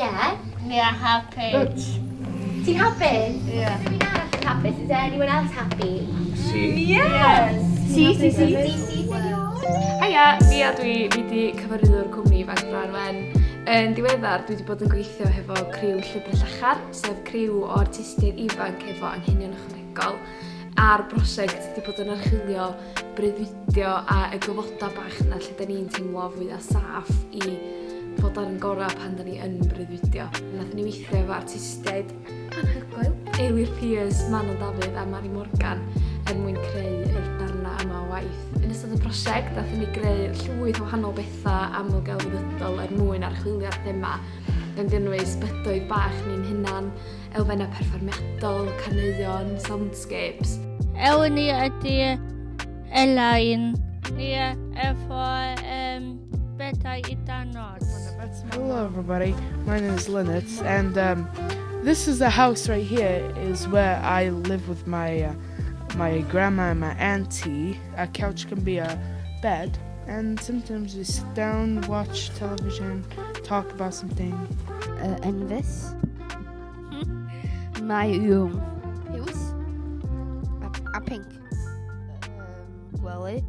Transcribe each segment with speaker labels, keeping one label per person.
Speaker 1: Yeah.
Speaker 2: Ni a hapus.
Speaker 1: Ti'n hapus?
Speaker 2: Yeah.
Speaker 1: Rhywun arall yn hapus? Is anyone else happy?
Speaker 3: Si.
Speaker 4: Yes!
Speaker 1: Si, si, si. Si, si,
Speaker 4: Haia, fi a dwi, fi di cyfarwyddwr cwmni Ifanc Brân Wen. Yn ddiweddar, dwi wedi bod yn gweithio hefo criw Llwybr Llachar, sef criw o artistiaid ifanc efo anghenion ychwanegol, a'r brosiect wedi bod yn archwilio breuddwydio a y gofodau bach yna lle da ni'n teimlo fwyaf saff i fod ar yn gorau pan da ni yn breuddwydio. Nathon ni weithio efo artistiaid anhygoel, Eilir Pearce, Manon Dafydd a Mari Morgan er mwyn creu yr darnau yma o waith. Yn ystod y prosiect, nathon ni greu llwyth o wahanol bethau aml-gelfyddydol er mwyn archwilio'r thema, gan gynnwys bydoedd bach ni'n hunan, elfennau perfformiadol, caneuon, soundscapes.
Speaker 2: Enw ni ydy Elain. Ni efo um, bethau i danos.
Speaker 5: Hello, everybody. My name is Lynette, and um, this is the house right here. Is where I live with my uh, my grandma and my auntie. A couch can be a bed, and sometimes we sit down, watch television, talk about something.
Speaker 6: Enfys. Mae yw.
Speaker 1: Piws.
Speaker 6: A, a pink. Um, gwely.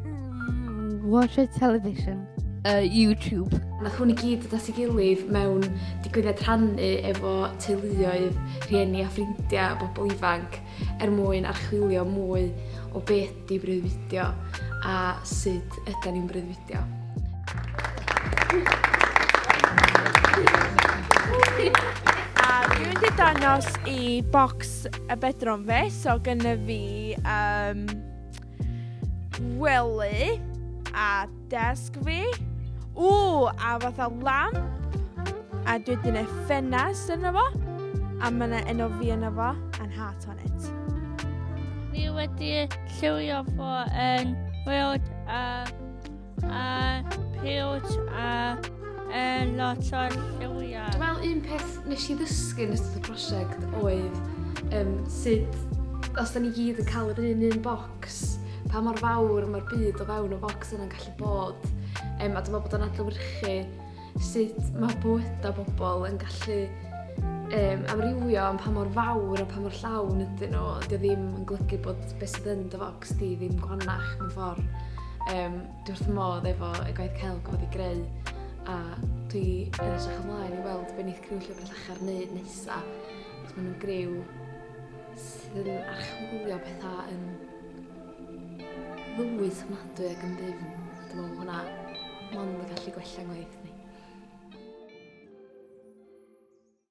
Speaker 6: Mm, watch a television. YouTube.
Speaker 4: Nath hwn i gyd dod at ei gilydd mewn digwyddiad rhannu efo teuluoedd, rhieni a ffrindiau a bobl ifanc er mwyn archwilio mwy o be ydy breuddwydio a sut ydan ni'n breuddwydio.
Speaker 7: A dwi'n mynd i dangos i bocs y bedroom fi, so gynna fi um, wely a desg fi. Ww, a fatha lamp. A dwi wedi gwneud ffenast yna fo. A mae yna enw fi yna fo, and heart on it.
Speaker 2: Ni wedi lliwio fo yn wyllt a a piwt a e, lot o lliwiau.
Speaker 4: Dwi'n meddwl un peth nes i ddysgu yn ystod y prosiect oedd um, sut, os da ni gyd yn cael yr un un bocs, pa mor fawr mae'r byd o fewn y bocs yna'n gallu bod. Um, a dwi'n meddwl bod o'n adlewyrchu sut mae bywydau bobl yn gallu um, amrywio am pa mor fawr a pa mor llawn ydyn nhw. Dio ddim yn golygu bod beth sydd yn dy focs di ddim gwannach mewn ffordd. Um, dwi wrth y modd efo y gwaith celf gafodd ei greu a dwi yn edrych ymlaen i weld be wneith criw Llyfr Llachar wneud nesa. Os maen nhw'n griw sydd yn archwilio pethau yn ddwys ofnadwy ac yn ddyfn. Dwi'n meddwl bod hwnna mond yn gallu gwella ngwaith ni.